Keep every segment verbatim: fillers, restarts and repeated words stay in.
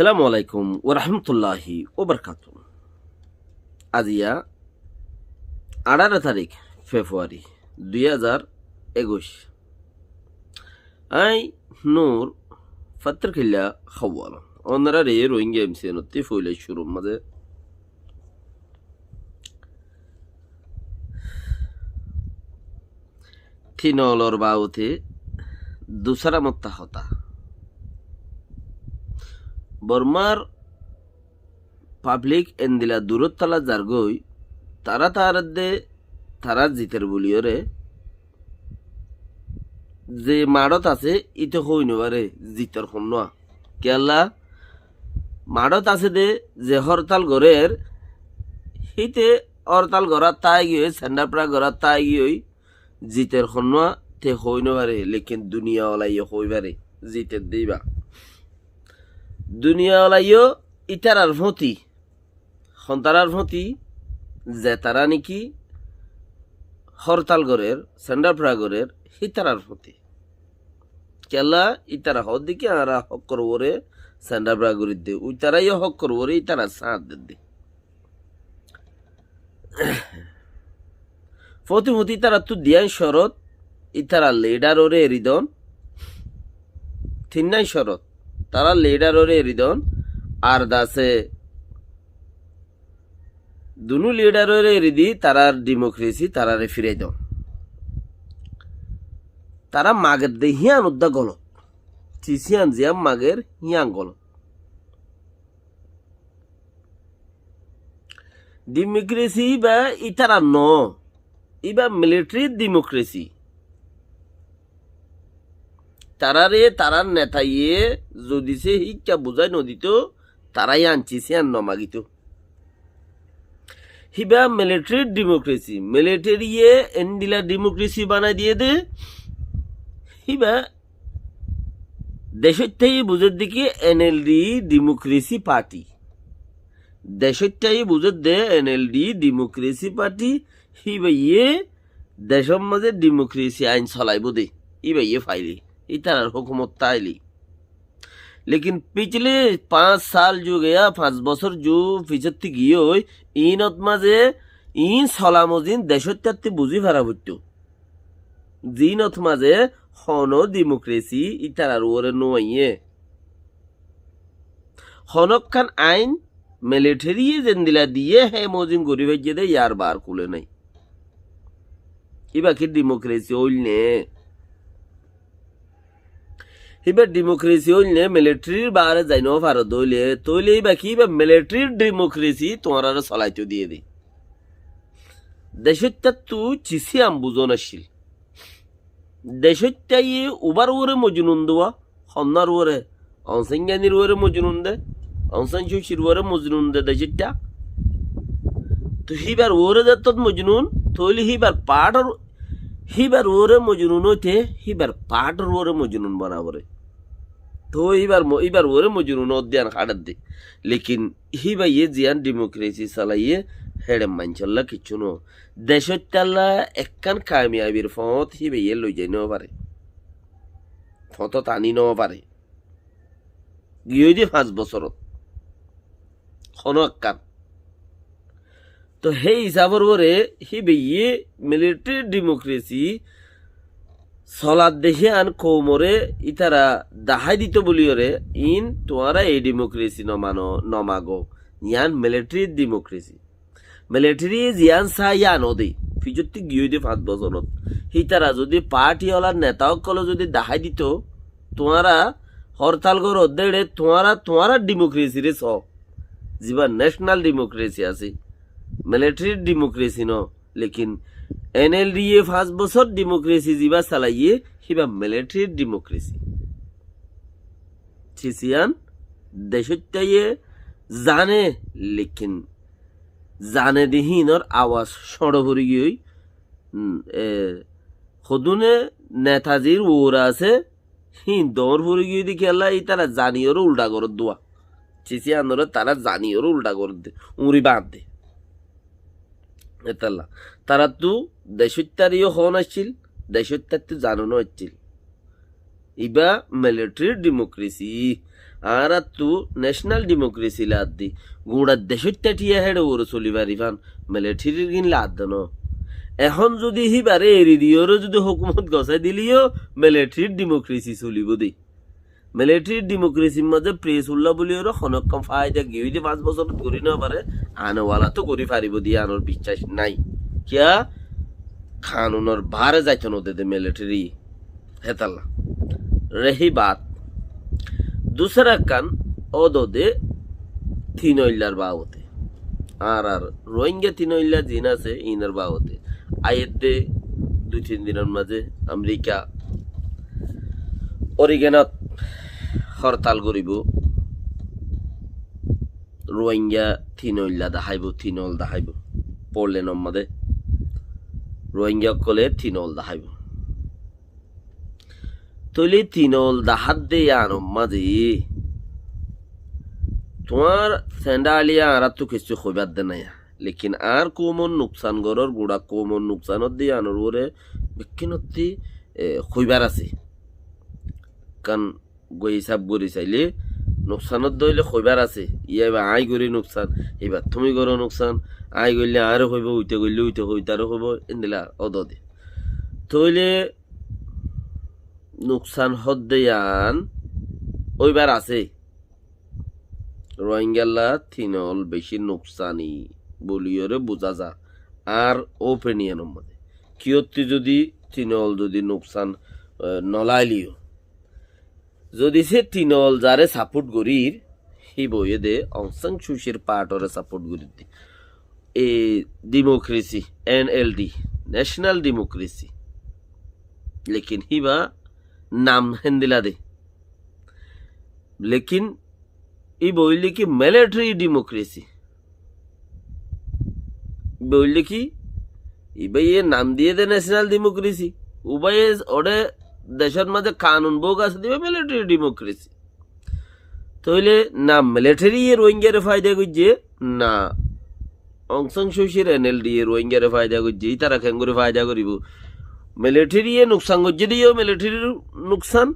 Assalamu alaikum wa rahmatullahi wa barakatuhu. Aijja añçáro tarík February dui házar ekuic. Añí Nur Fattarkilla Hawal. Ónorare Rohingya M C N ottú foila cúrur mazé tin olor babote dusara motta hotá. Bormar public endilla durót tala zargói, tará tará de tará zitor buliyóre, ze maçót asé, íte hoói nofare zitor honnúa. Kiyólla, maçót asé de ze hórtal gorér, híte hórtal gorát táigiyoi, sendafra gorát táigiyoi, zitor honnúa te hoói nofare, lekin duniya olaye hoói fare, zitor de íba. Duniya olaye ítarar fóti, hontarar fóti, ze tará niki hórtal gorér, sendafra gorér, hítarar fóti. Kiyólla ítara hoódde ki añára hókkor uore sendafra gorídde, uitarayó hókkor uore ítara sáñt dedde. Fóti fóti ítarattú diyan corot, ítarar lidar ore eri don, tinnan corot, tarár lidar ore eri don, ar dase dunú lidar ore eri di tarár dimokresi tarare firai don. Tará mager de híyan uddá golot. Cis híyan ziyán mager híyan golot. Dimokresi íba ítarar no, íba militeri dimokresi. Tarare tarár netaye zodi se híkka buzái nodito, tará yían cis yían nomagito. Híba militeri dimokresi, militeri ye endilla dimokresi banai diye de, híba decóittaye buzedde ki N L D dimokresi parti. Decóittaye buzedde N L D dimokresi parti, híbaye decór mazé dimokresi ain solaibó de, híbaye faile, ítarar hókumot táile. Lekin pichle fañs sal ju geya, fañs bosór ju fisótti giyói, iínot mazé iín solamozin decóittattí buzí fara foittó. Ziínot mazé honó dimokresi ítarar uore no aiyé. Honókkan ain militeri ye zendilla diyé, hé mozin gorí faijjé de, yar bar kule nái. Íba ki dimokresi óil né? Íba dimokresi óil né, militerir baáre zai no faro de óile, tóile íba ki, íba militerir dimokresi tuáñrare solaito diyé de. Decóittattú cis yían buzón accíl. Decóittaye ubar uore mojnun de, honnár uore, Aung San Suu Kyir uore mojnun de, Aung San Suu Kyir uore mojnun de decóitta. To híbar uore zettót mojnun, tóile híbar paátor, híbar uore mojnun óite, híbar paátor uore mojnun bana fore. To híbar mo-, híbar uore mojnun ódde yían háçedde. Lekin híbaye ziyán dimokresi solaiyé, héçe maincólla kiccú no. Decóittalla ekkán kamiyabir foóñt híbaye loizai no fare. Foóñtot aní no fare. Giyói de fañs bosórot. Honó ekkán. To hé hisáfor uore híbaye militeri dimokresi soladde híyan koumore ítara dahái dito buliyóre, iín tuáñra ei dimokresi no mano, no mago, yían militeri dimokresi. Militeri ziyán saá yían óde, fisótti giyói de fañs bosórot. Hítara zodi parti olar neta ókkole zodi dahái dito, tuáñra hórtal goródde eçe, tuáñra, tuáñra dimokresi re só. Zibá necenal dimokresi asé, militerir dimokresi no, lekin N L D ye fañs bosór dimokresi zibá salaiyé, híba militerir dimokresi. Cis yían decóittaye zane, lekin zane de híinor awaz cóñço fori giyói, um, e, hodúne netazir uore asé, Híin doóñr fori giyói de kiyólla, ítara zaniyoré uldha gorédde. Sis, yíanoré tará zaniyoré uldha gorédde, uñri bañdde. Hétolla taráttu decóittar yó hoón accíl, decóittarttu zanonó accíl. Ibá military democracy. Añáráttu national democracy laaddi. Guñça decóitta thiañ héçe uore soli faribán, militaryr gín laadde noó. Ehón zudi híbaré eri diyoré zudi hókumot gosái dile yó military democracy solibóu de. Military democracyr mazé press ulla buli óre honókkán faida giyói de fañs bosórot gorí nofaré, ane wala tó gorí faribóu de yíanor biccác nái. Kiyá? Kanunor baáre zaito node de military. Hétolla. Rehi baat. Dusára ekkán ódode tinoillar babote. Añárar Rohingya tinoilla ziín asé, iínor babote. Aiyédde dui tin dinor mazé Amerika Oregonot hortal goríbou. Rohingya tinoilla daháibou, tinol daháibou. Portlandor mazé Rohingya ókkole tinol daháibou. Tóile tinol dahádde yíanor mazé tuáñr sendhaliya añáráttu kessú hoibár de naiya. Lekin añár koumor nuksan gorór, guñça koumor nuksan ódde yíanor uore bekkúnottí, e, hoibár asé. Ekkán goi hísab gorí sailé nuksan ódde óile hoibár asé. Yá ibá aññí gorí nuksan, ibá tuñí goró nuksan, aññí goillé añáre hoibóu, uite goillé uite hoibóu, itaré hoibóu, endilla ódode. Tóile nuksan hoódde yían óibar asé. Rohingyalla tinol bicí nuksani buliyóre buzá za. Añár opiniyonor modé kiyótti zudi tinol zudi nuksan, e, nolaileyó, zudi sé tinol zaré sapót gorír, híba óiye dé Aung San Suu Kyi r pathoré sapót gorír dé. E, dimokresi, N L D, necenal dimokresi. Lekin híba nam héndilla dé. Lekin íba óilde ki military dimokresi. Íba óilde ki? Íbaye nam diyé dé necenal dimokresi. Íbaye óde decót mazé kanun book asé dé íba military dimokresi. Tóile na military ye Rohingyare faida goijjé, na Aung San Suu Kyi r N L D ye Rohingyare faida goijjé, ítara keéngorí faida goríbou? Military ye nuksan goijjé dé yó military r nuksan,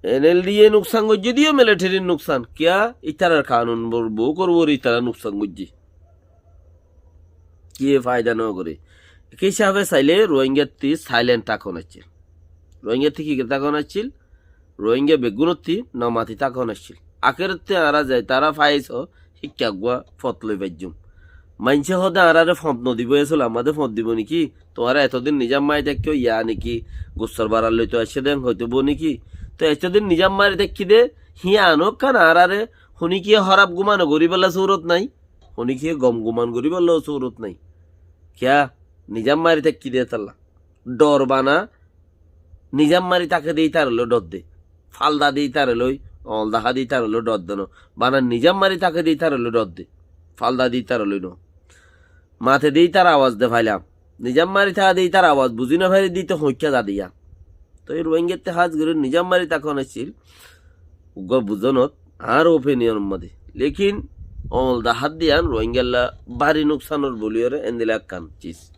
N L D ye nuksan goijjé dé yó military r nuksan. Kiyá? Ítarar kanun bor book or uore ítara nuksan goijjé. Kiyé faida nogoré. Ki hísafe sailé Rohingyattí silent tákon accíl. Rohingyattí ki tákon accíl? Rohingya beggúnottí nomati tákon accíl. Akérottí añára zai tará faic ó híkka eggúa fot loi faijjúm. Maincé hoóde añáráre fot nodibóu, e sulamade fot dibou niki? Tuáñra etodin nizam mari táikko, yáni ki gussor barar loi to aiccé dé hoitó bou niki? To etodin nizam mari táikki dé, híyan ó ekkán añáráre huníkiye hóraf gúmano goríbolla surot nái, huníkiye gom gúman goríbolla surot nái. Kiyá? Nizam mari táikki dé hétolla. Dhor bana nizam mari táke dé ítara loi dhor dé. Falda dé ítara loi, oñl dahá dé ítara loi dhor dé no. Bana nizam mari táke dé ítara loi dhor dé. Falda dé ítara loi no. Mate dé ítara awaz dé failam. Nizam mari táke dé ítara awaz buzí nofarí dé íte hoikká za dé yían. Toi Rohingyattí hás gorí nizam mari tákon accíl. Uggúa buzonot añár opiniyonor modé. Lekin oñl dahá dé yían Rohingyalla bari nuksanor buliyóre endilla ekkán cis.